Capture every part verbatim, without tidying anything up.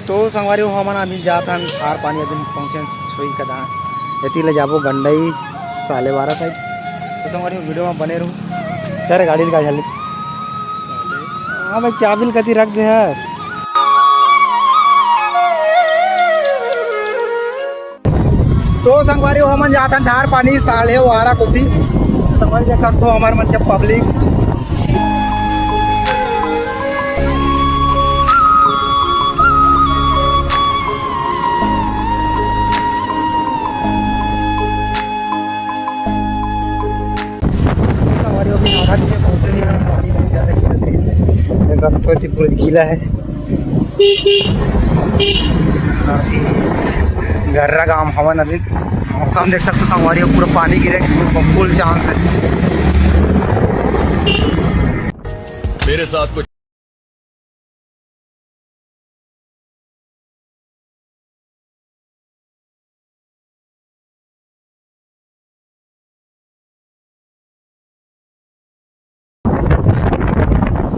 तो संगवारी हो, हमन अभी जात हन धार पानी, अभी पहुँचे हन छुई कदान, एती ले जाबो गंडई सालेवारा साइड। तो संगवारी हो, वीडियो में बने रहू। चल रे, गाड़ी निकाल जल्दी। हाँ भाई, चाबी ल कती रख दे है। तो संगवारी हो, हमन जात हन धार पानी साढ़े बारह कोती। संगवारी देख सकथो, हमर मन के पब्लिक। संगवारी हो, अभी आधा दिन में पहुंचे नहीं हैं, पानी बहुत ज्यादा गिरत है। ये सब तो पूरा गीला है। गर्रा गांव हवन अभी। मौसम देख सकते हो संगवारी हो, पूरा पानी गिरे, फुल चांस है। मेरे साथ कुछ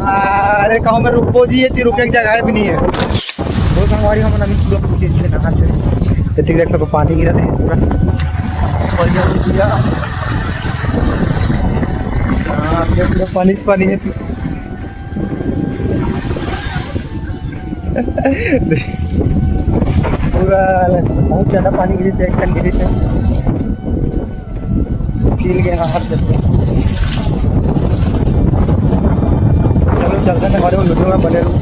अरे, कहूँ में रुकबो जी, ये रुके की जगह भी नहीं है। वो संगवारी हमन अभी पूरा पूछे इसलिए नहा से। इतनी देख सको पानी गिरा था पूरा। और ये पूरा, हाँ, ये पूरा पानी च पानी है। पूरा बहुत ज्यादा पानी गिरी थे, एक टन गिरी थे। फील गया हाथ जब। चलो चलते हैं, हमारे वीडियो में बने रहो।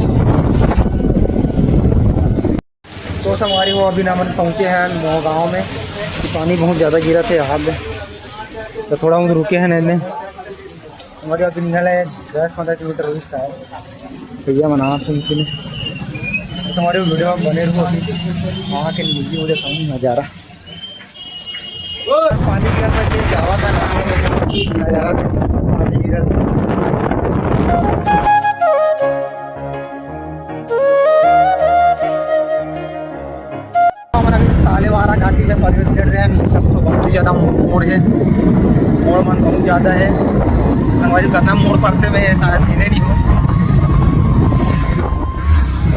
तो संगवारी हो, अभी ना हमन पहुंचे हैं मोहगांव में। पानी बहुत ज्यादा गिरा थे यहाँ पे, तो थोड़ा हम रुके हैं नहीं। हमारे अभी निकल है दस पन्द्रह किलोमीटर हो गया है। भैया मना सुन के तो हमारे वीडियो में बने रहो। अभी वहाँ के नीचे हो जाता हूँ नज़ारा। पानी गिरा था, ये जावा का नाम है। नज़ारा देखो, पानी गिरा था। हमन अभी सालेवारा घाटी में प्रवेश कर रहे हैं। तब तो बहुत ही ज्यादा मोड़ है, मोड़ मन बहुत ज्यादा है। हमारी कतना मोड़ पड़ते हुए है, शायद गिने नहीं हो।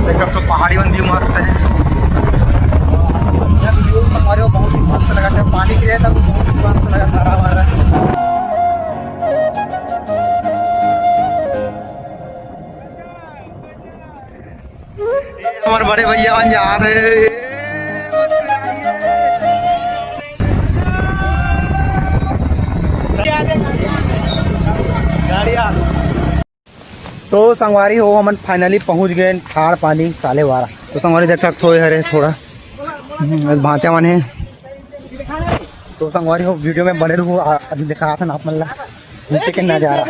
देख, अब तो पहाड़ी मन भी मस्त है। यह view हमारे को बहुत ही मस्त लगा था, पानी गिरे तब बहुत ही मस्त लगा, हरा भरा। हमारे बड़े भैया बन जा रहे। तो संगवारी हो, हमन finally पहुंच गए ठाड़ पानी सालेवारा। तो संगवारी देख सकते हो, हरे थोड़ा, हम्म, भांचा मन है। तो संगवारी हो, वीडियो में बने रहो, आ, अभी दिखात हन आप मन ला नीचे के नजारा।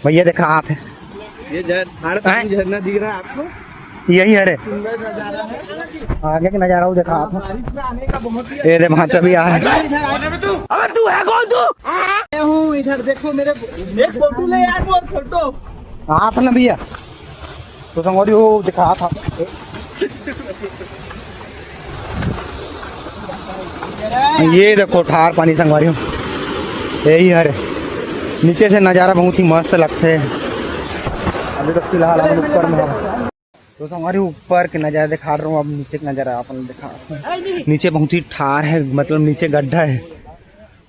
भैया दिखात है। ये झर-, ठाड़ पानी झरना दिख रहा है आपको? यही हरे। सुंदर नजारा है। आगे के नजारा वो दिखात हन। बारिश में आने का बहुत ही ये दे भांचा भी आ है। अबे तू है कौन तू? मैं हूँ इधर, देखो मेरे एक फोटो ले यार, वो फोटो। हाँ, था ना भैया। तो संगवारी हो दिखा था। ये देखो ठाड़ पानी संगवारी हो, यही हरे। नीचे से नज़ारा बहुत ही मस्त लगते है। अभी तो फिलहाल हम ऊपर में हैं। तो संगवारी ऊपर के नज़ारा दिखा रहा हूँ, अब नीचे के नज़ारा अपन दिखा। नीचे बहुत ही ठाड़ है, मतलब नीचे गड्ढा है,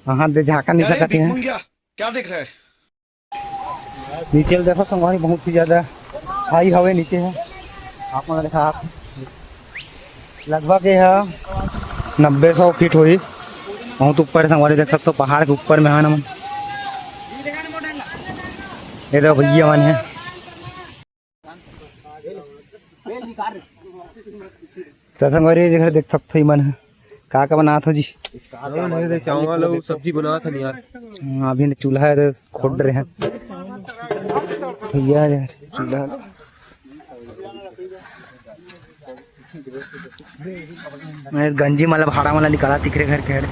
वहाँ दे झाँका नहीं सकते हैं। क्या देख रहा है? नीचे ल देखो संगवारी, बहुत ही ज्यादा हाई हवे नीचे है। आप मन देखा, आप लगभग ये ह नब्बे सौ फीट होही, बहुत ऊपर है संगवारी। देख सकते हो पहाड़ के ऊपर में है ना मन। ये देखो भैया मन है। त संगवारी, ये जगह देख सकथो, इमन ह का का बनात हो जी। अरे, चावल अउ सब्जी बनात हन यार। हाँ, अभी चूल्हा है तो खोद रहे हैं भैया यार, चूल्हा। मैं गंजी माला भाड़ा वाला निकाला तिकरे घर के हरे।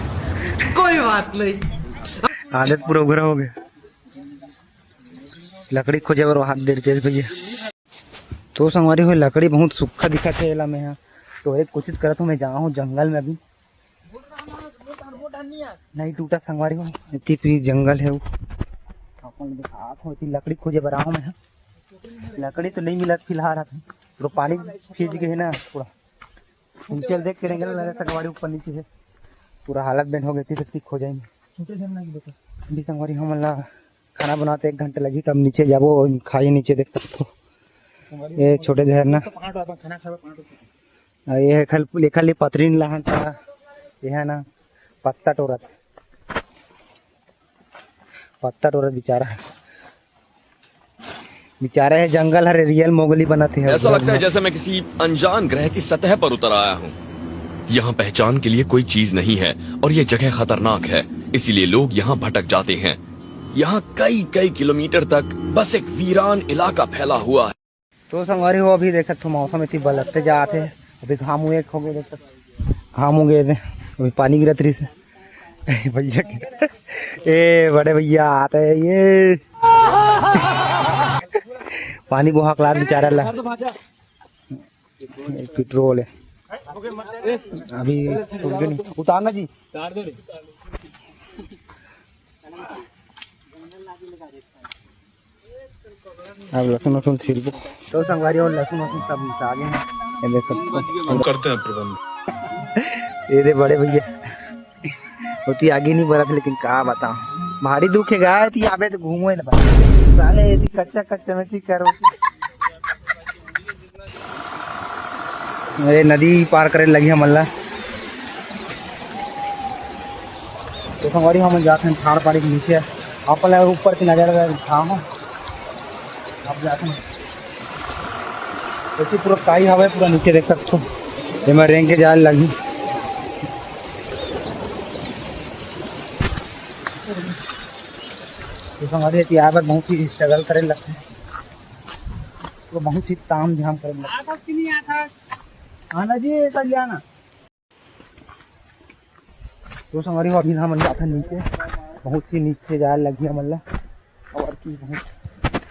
कोई बात नहीं। आदत पूरा उघरा हो गया। लकड़ी खोजे बर हाथ दे रितेश भैया। तो संगवारी हो, लकड़ी बहुत सूखा दिखत हे एला। मैं ह टोरे के कोशिश करत हूँ, मैं जाहूँ जंगल में अभी। नहीं टूटा संगवारी हो, इतनी पूरी जंगल है वो। अपन दिखात हूँ, इतनी लकड़ी खोजे बर आऊँ मैं ह। लकड़ी तो नहीं मिलत फिलहाल। तो पानी खींच गए है ना पूरा। नीचे देख के रेंगे लगा, संगवारी ऊपर नीचे है, पूरा हालत बेन हो गई थी, तो ठीक हो जाएंगे। अभी संगवारी हमन ला खाना बनाते एक घंटा लगी, तब नीचे जाबो, खाई नीचे देख सकते हो। ये छोटे झरना। अउ ये है खल, ये खाली पतरी ला हन था, ये है ना पत्ता टोरत, पत्ता टोरत बेचारा, बेचारा है जंगल हरे रियल मोगली बनाते हैं। ऐसा लगता है जैसे मैं किसी अनजान ग्रह की सतह पर उतर आया हूँ। यहाँ पहचान के लिए कोई चीज नहीं है और ये जगह खतरनाक है, इसीलिए लोग यहाँ भटक जाते हैं। यहाँ कई कई किलोमीटर तक बस एक वीरान इलाका फैला हुआ है। तो संगवारी हो, अभी देखत हो मौसम इतनी बदलते जात है, अभी घाम हुए हो गए, देखत घाम हो गए थे, अभी पानी गिरत रही से। भैया के, ए बड़े भैया आते हैं ये। पानी बोहा कलार बेचारा ला, पेट्रोल है। अभी उतारना जी। अब लहसुन वसुन छिलबो। तो संगवारी हो, लहसुन वसुन सब मिसा गए हैं। ये देख सकते हो। हम करते हैं प्रबंध। ये दे बड़े भैया। होती आगे नहीं बढ़त, लेकिन का बताओ, भारी दुख है गाय, ती आबे तो घूमो ही ना पाए। साले ये कच्चा कच्चा में ती करो। अरे, नदी पार करे लगी हमन ला। तो संगवारी, हमन जात हन ठाड़ पानी के नीचे, अपन ला ऊपर के नजारा ला दिखाओ। अब जात हन, ऐसे पूरा काई हवे, पूरा नीचे देख सकते हो। एमा रेंग के जाए लगी। तो संगवारी, एती आए बर बहुत ही स्ट्रगल करे लगथे। तो बहुत ही ताम झाम करे लगथे। आना जी, एकर ले आना। तो संगवारी हो, अभी हमन जाथन नीचे, बहुत ही नीचे जाए लगी हमन ला। और की बहुत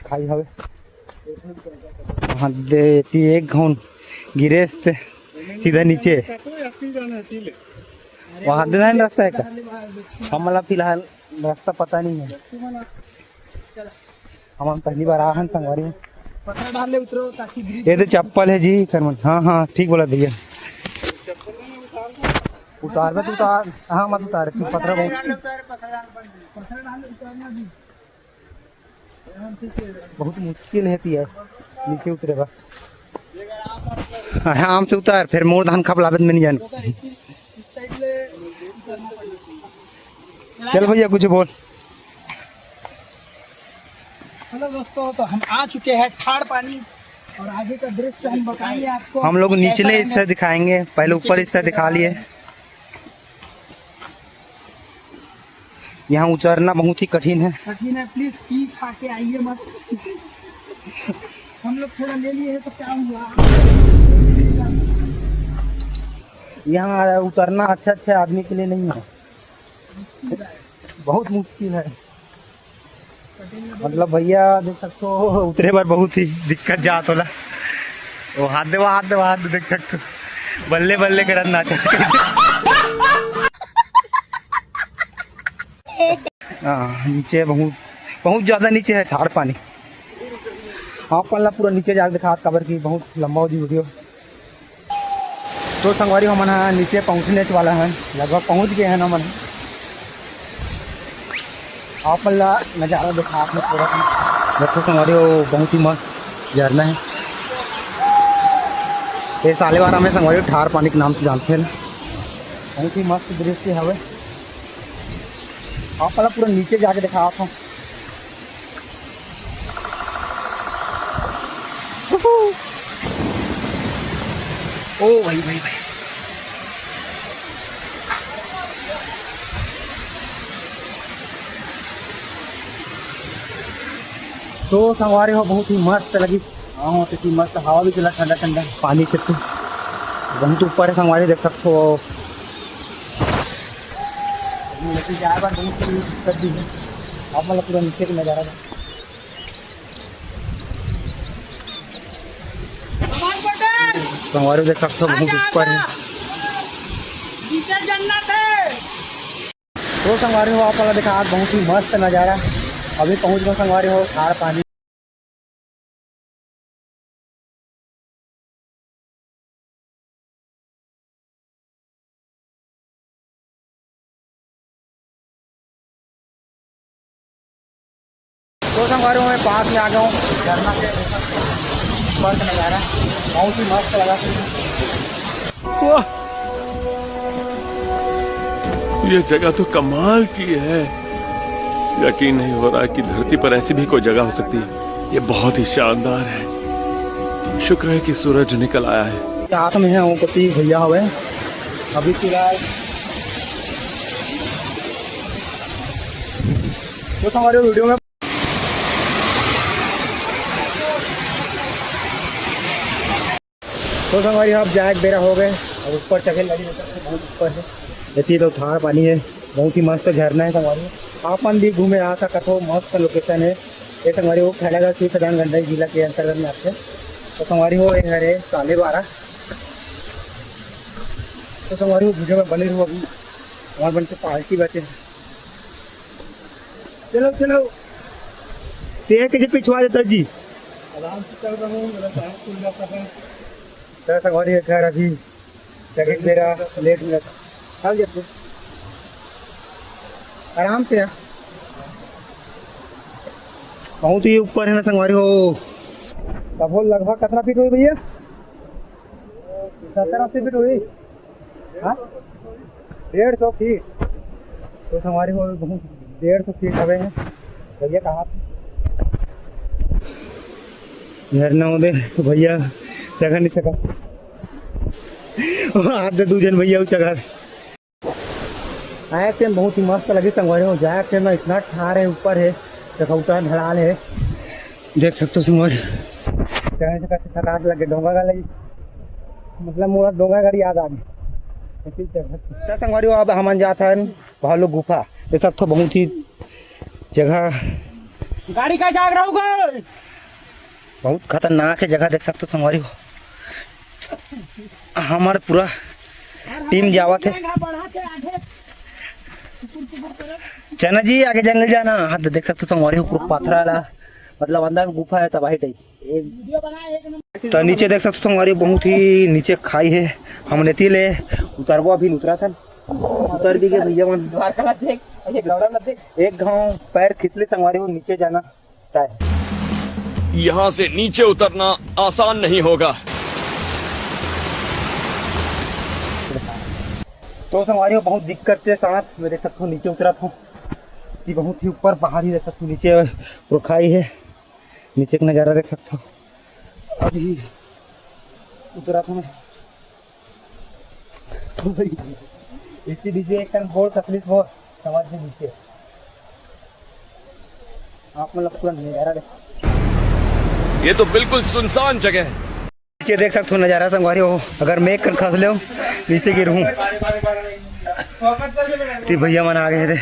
खाई हवे। वहाँ दे ती एक घांव गिरेस ते सीधा नीचे। वहाँ दे नहीं रास्ता है का? हमन ला फिलहाल रास्ता पता नहीं है। हमन पहली बार आ हन संगवारी। पत्थर डाल ले उतरो ताकि ये तो चप्पल है जी, करमन। हाँ, हाँ, ठीक बोला भैया। उतार बे, तू उतार। हाँ, मत उतार, तू पत्थर बहुत, पत्थर डाल ले उतारना जी। बहुत मुश्किल है तिया नीचे उतरे बा। आराम से उतार, फिर मोर धान खप लाबे त मैं नहीं जानू। चल भैया, कुछ बोल। हेलो दोस्तों, तो हम आ चुके हैं ठाड़ पानी और आगे का दृश्य हम बताएंगे आपको। हम लोग निचले हिस्सा दिखाएंगे, पहले ऊपर हिस्सा दिखा लिए। यहाँ उतरना बहुत ही कठिन है। कठिन है, प्लीज पी खा के आइए मत। हम लोग थोड़ा ले लिए हैं तो क्या हुआ? यहाँ उतरना अच्छा अच्छा आदमी के लिए नहीं है, बहुत मुश्किल है। मतलब भैया देख सकते हो, उतरे बर बहुत ही दिक्कत जात होला। वो हाथ दे, वो हाथ दे, वो हाथ दे, देख सकते हो, बल्ले बल्ले करत नाचत। हाँ, नीचे बहुत, बहुत ज्यादा नीचे है ठाड़ पानी। आप ला पूरा नीचे जाके दिखात, काबर की बहुत लंबा हो जी वीडियो। तो संगवारी, हमन ह नीचे पहुँचने वाला हन, लगभग पहुँच गए हन हमन। आप मन ला नज़ारा दिखात हन पूरा। देखो संगवारी, वो बहुत ही मस्त झरना है। ये सालेवारा में संगवारी ठाड़ पानी के नाम से जानते हैं। बहुत ही मस्त दृश्य हवे। आप मन ला पूरा नीचे जाके दिखात हूँ। ओ भाई, भाई, भाई। तो संगवारी हो, बहुत ही मस्त लगी। हाँ, तो की मस्त हवा भी चला, ठंडा ठंडा पानी के तो बहुत ऊपर है संगवारी, देख सकते हो। लेकिन जाए बार बहुत ही दिक्कत भी है। आप मतलब पूरा नीचे का नज़ारा है। संगवारी देख सकते हो, बहुत ऊपर है। तो संगवारी हो, आप वाला देखा, आज बहुत ही मस्त नज़ारा। अभी पहुंच गए संगवारी हो, ठाड़ पानी। संगवारी हो, मैं पास में आ गया हूँ झरना के। ऊपर का नज़ारा बहुत ही मस्त लगा। वाह, ये जगह तो कमाल की है। यकीन नहीं हो रहा कि धरती पर ऐसी भी कोई जगह हो सकती है। ये बहुत ही शानदार है। शुक्र है कि सूरज निकल आया है। रात में है, वो पति भैया हवे अभी फिलहाल। तो हमारे वीडियो में तो संगवारी हो, अब जाए के बेरा हो गए। अब ऊपर चढ़े लगी, बहुत ऊपर है। एती तो थार पानी है, बहुत ही मस्त झरना है संगवारी हो। आप मन भी घूमे आ सकत हो, मस्त लोकेशन है ये संगवारी हो। खैरागढ़, सिवसैदन, गंडई जिला के अंतर्गत में आते। तो संगवारी हो, ये हरे साले बारह। तो संगवारी हो, वीडियो में बने रहो, अभी हमारे बन के पार्टी बचे। चलो चलो, तेरे कैसे पिछवा देता जी? आराम से चल रहा हूँ, मेरा टाइम खुल जाता है। तेरा संगवारी है घर अभी, जगह मेरा लेट में रहता। चल जाते। आराम से यार। बहुत ही ऊपर है ना संगवारी हो। तब वो लगभग कितना फीट हुई भैया? सत्तर अस्सी फीट हुई। हाँ, डेढ़ सौ फीट। तो संगवारी हो, बहुत डेढ़ सौ फीट हवे हैं। भैया कहाँ? झरना होदे भैया, चघा नहीं सका। हाथ दे दू जन भैया, वो चघा। आए टाइम बहुत ही मस्त लगे संगवारी हो। जाए टाइम में इतना ठार है, ऊपर है, चकौटा ढलाल है, देख सकते हो संगवारी। चढ़ने से कैसे थकान लगे, डोंगा का लगी, मतलब मोला डोंगा गाड़ी याद आ गई। लेकिन चढ़ सकते। तो संगवारी हो, अब हमन जात हन भालू गुफा। देख सकते हो बहुत ही जगह, गाड़ी का जाग रहा होगा। बहुत खतरनाक है जगह, देख सकते हो संगवारी हो। हमार पूरा टीम जावत है। चना जी, आगे जंगल जाना। हाँ, तो देख सकते हो संगवारी हो, पूरा पथरा वाला, मतलब अंदर में गुफा है, तबाही टाइप। तो नीचे देख सकते हो संगवारी हो, बहुत ही नीचे खाई है। हम नेती ले उतरबो, अभी उतरा था, उतर भी गए भैया मन। एक घाव पैर खिसले संगवारी हो, नीचे जाना। यहाँ से नीचे उतरना आसान नहीं होगा। तो संगवारी हो, बहुत दिक्कत के साथ मैं देख सकता हूँ नीचे उतरा था कि बहुत ही ऊपर पहाड़ी देख सकता हूँ, नीचे रुखाई है, नीचे का नज़ारा देख सकता हूँ। अभी उतरा था मैं। इसी डीजे एक टन बोल तकलीफ हो, समझ में नीचे आप मतलब पूरा नजारा देख। ये तो बिल्कुल सुनसान जगह है। नीचे देख सकते हो नजारा संगवारी हो, अगर मैं कर खस ले नीचे गिर हूँ। ती भैया मन आ गए थे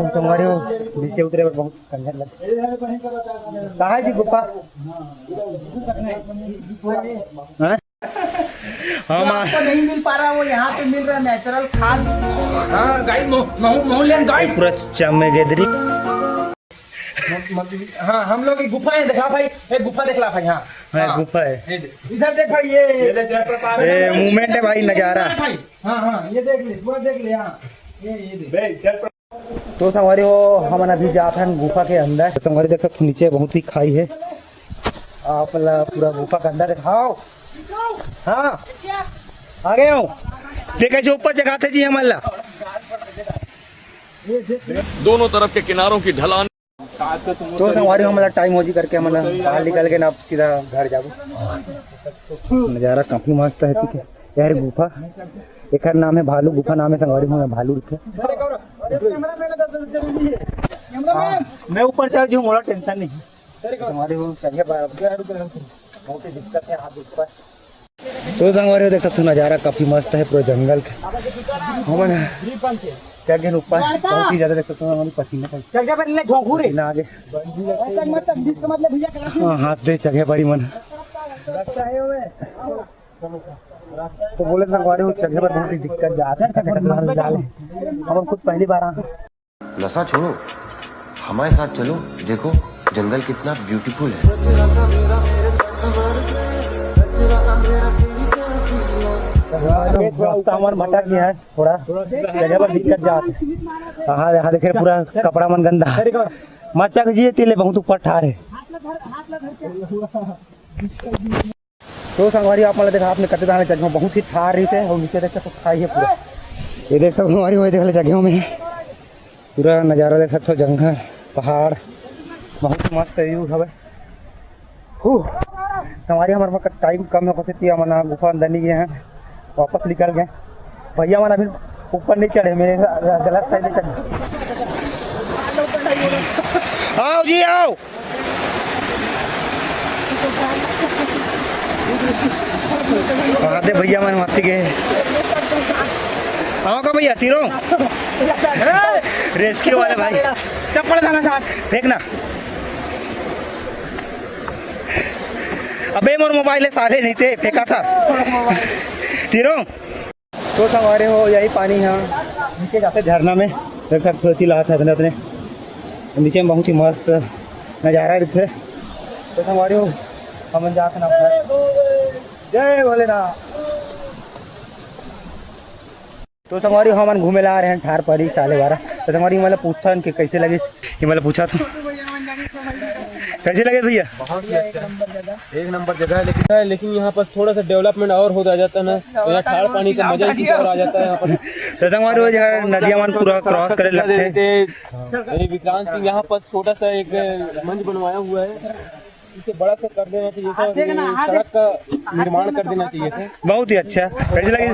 संगवारी हो, नीचे उतरे पर बहुत कंजर लगे। कहाँ है जी गुफा? हाँ? हाँ, जो माँ। आपको नहीं मिल पा रहा, वो यहाँ पे मिल रहा, नेचुरल खाद। हाँ, गाइस, महू, महू, महू लेन, गाइस। पूरा चमेगेदरी। म-, म-, हाँ, हम लोग की गुफा है, दिखला भाई, एक गुफा दिखला भाई, हाँ। हाँ, हाँ। गुफा है। ये दे-, इधर देख भाई, ये, ये ले जयप्रकाश। ये मूवमेंट है भाई, नज़ारा। भाई, हाँ, हाँ, ये देख ले, पूरा देख ले, हाँ। ये, ये देख। बे, जयप्रकाश। तो संगवारी हो, हमन अभी जात हन गुफा के अंदर। संगवारी देख सकते हो, नीचे बहुत ही खाई है। आप ला पूरा गुफा के अंदर दिखाओ। हाँ, आ गए हो। देखा जो ऊपर जगह थे जी हमन ला। दोनों तरफ के किनारों की ढलान। तो संगवारी हो, हमन ला टाइम हो जी करके हमन ला बाहर निकल के ना सीधा घर जाबो। नज़ारा काफी मस्त है, ठीक है। यार गुफा, एकर नाम है भालू गुफा, नाम है संगवारी हो, भालू लिखे। हाँ, मैं ऊपर चढ़ जाऊँ, मोला टेंशन नहीं। संगवारी हो, चढ़िया बा-, बहुत ही दिक्कत है हाथ ऊपर। तो संगवारी हो, देख सकते हो नज़ारा काफी मस्त है पूरा जंगल का। हमन चढ़ गए ऊपर, बहुत ही ज्यादा देख सकते हो, हमारी पसीना का चल जा, पहले झोंकू रे। पसीना आ गए। ऐसा मत समझ, इसका मतलब भैया क्लास में हाँ, हाथ दे चढ़े बारी मन। रास्ता है वो। तो बोले संगवारी हो, चढ़े पर बहुत ही दिक्कत जात है, खतरनाक नजारे। हम खुद पहली बार आए। नशा छोड़ो, हमारे साथ चलो, देखो जंगल कितना ब्यूटीफुल है। रास्ता हमर भटक गया है थोड़ा, जगह पर दिक्कत जात है। हाँ, यहाँ देखे पूरा कपड़ा मन गंदा। मचा के जिए तिले बहुत ऊपर ठार है। तो संगवारी, आप मन ला देखा, आपने कते दाने जगह बहुत ही ठार रही थे और नीचे देख सकते खाई है पूरा। ये देख सकते संगवारी, वही देख ले जगहों में पूरा नज़ारा देख सकते हो, जंगल, पहाड़, बहुत मस्त view हवे। हू, संगवारी, हमर मन टाइम कम है, कोशिश किया मना गुफा अंदर नहीं गए हैं, वापस निकल गए। भैया मन अभी ऊपर नहीं चढ़े, मेरे गलत साइड नहीं चढ़े। आओ जी, आओ। आते भैया मन मस्ती के। आओ का भैया, तीरो। रेस्क्यू वाले भाई। चप्पल देना साथ। फेंकना। अबे मोर मोबाइल है साले, नहीं थे फेंका था। तीरो। तो संगवारी हो, यही पानी ह नीचे जाथे झरना में, देख सकते हो, एती लात हे अतने अतने। नीचे में बहुत ही मस्त नज़ारा दिखथे। तो संगवारी हो, हमन जात हन घर। जय भोलेनाथ। तो संगवारी हो, हमन घूमे ला आ रहे हैं ठार परी साले वाला। तो संगवारी, मतलब पूछथन कि कैसे लगिस, ये मतलब पूछा था। कैसे लगे भैया? बहुत ही अच्छा, एक नंबर जगह है, लेकिन, लेकिन यहाँ पर थोड़ा सा डेवलपमेंट और होता जाता ना, तो यहाँ ठार पानी का मजा ही कुछ और आ जाता है यहाँ पर। तो संगवारी हो, जगह नदिया मन पूरा क्रॉस करे लगथे। ये विक्रांत सिंह यहाँ पर छोटा सा एक मंच बनवाया हुआ है, इसे बड़ा सा कर देना चाहिए था, ये सड़क का निर्माण कर देना चाहिए था। बहुत ही अच्छा। कैसे लगे?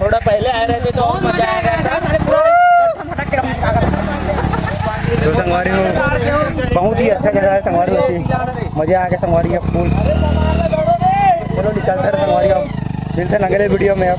थोड़ा पहले आए रहते तो और मजा आएगा। तो संगवारी हो, बहुत ही अच्छा जगह है संगवारी हो, मजा आ गया संगवारी हो फुल। चलो निकलते हैं संगवारी हो, मिलते हैं अगले वीडियो में। अब